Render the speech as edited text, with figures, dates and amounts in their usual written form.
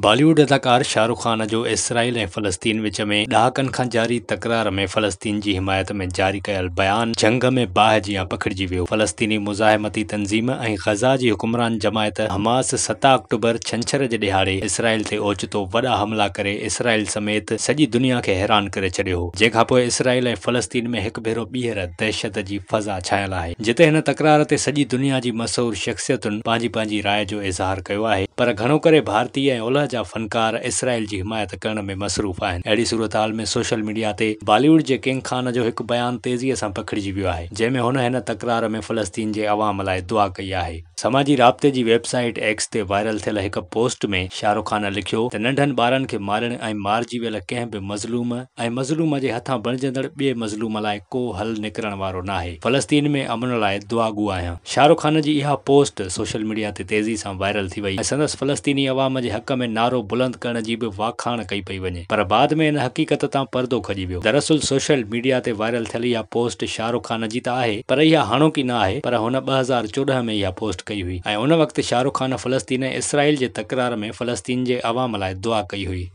بالي wood اداڪار شاهه رخ خان جو اسرائيل ۽ فلسطين وچ ۾ ڏهاڪن کان جاري تڪرار ۾ فلسطين جي حمايت ۾ جاري ڪيل بيان جهنگ ۾ باهه جيان پکڙجي ويو. فلسطيني مزاحمتي تنظيم ۽ غزه جي حڪمران جماعت حماس 7 آڪٽوبر ڇنڇر جي ڏهاڙي اسرائيل تي اوچتو وڏا حملا ڪري اسرائيل سميت سڄي دنيا کي حيران ڪري ڇڏيو هو جنهن کانپوء اسرائيل ۽ فلسطين ۾ هڪ ڀيرو ٻيهر دهشت جي فضا ڇانيل آهي جتي هن تڪرار تي سڄي دنيا جي مشهور شخصيتن پنهنجي پنهنجي راء جو اظهار ڪيو آهي پر گهڻو ڪري ڀارتي ۽ اولهه جا فنڪار اسرائيل جي حمايت ڪرڻ ۾ مصروف آهن. اهڙي صورتحال ۾ سوشل ميڊيا تي بالي ووڊ جي ڪنگ خان جو هڪ بيان تيزيء سان پکڙجي ويو آهي جنهن ۾ هن هن تڪرار ۾ فلسطين جي عوام لاء دعا ڪئي آهي. سماجي رابطي جي ويب سائيٽ ايڪس تي وائرل ٿيل هڪ پوسٽ ۾ شاهه رخ خان لکيو ته ننڍن ٻارن کي مارڻ ۽ مارجي ويل ڪنهن به مظلوم ۽ مظلوم جي هٿان بڻجندڙ ٻئي مظلوم لاء ڪو حل نڪرڻ وارو ناهي، فلسطين ۾ امن لاء دعاگو آهيان. شاهه رخ خان جي اها پوسٽ سوشل ميڊيا تي تيزي سان وائرل ٿي وئي ۽ سندس فلسطيني عوام جي حق ۾ نعرو بلند ڪرڻ جي به واکاڻ ڪئي پئي وڃي پر بعد ۾ ان حقيقت تان پردو کڄي ويو. دراصل سوشل ميڊيا تي وائرل ٿيل اها پوسٽ شاهه رخ خان جي ته آهي پر اها هاڻوڪي نه آهي پر هن 2014 ۾ اها پوسٽ ڪئي هئي ۽ ان وقت شاهه رخ خان فلسطين ۽ اسرائيل جي تڪرار ۾ فلسطين جي عوام لاء دعا ڪئي هئي.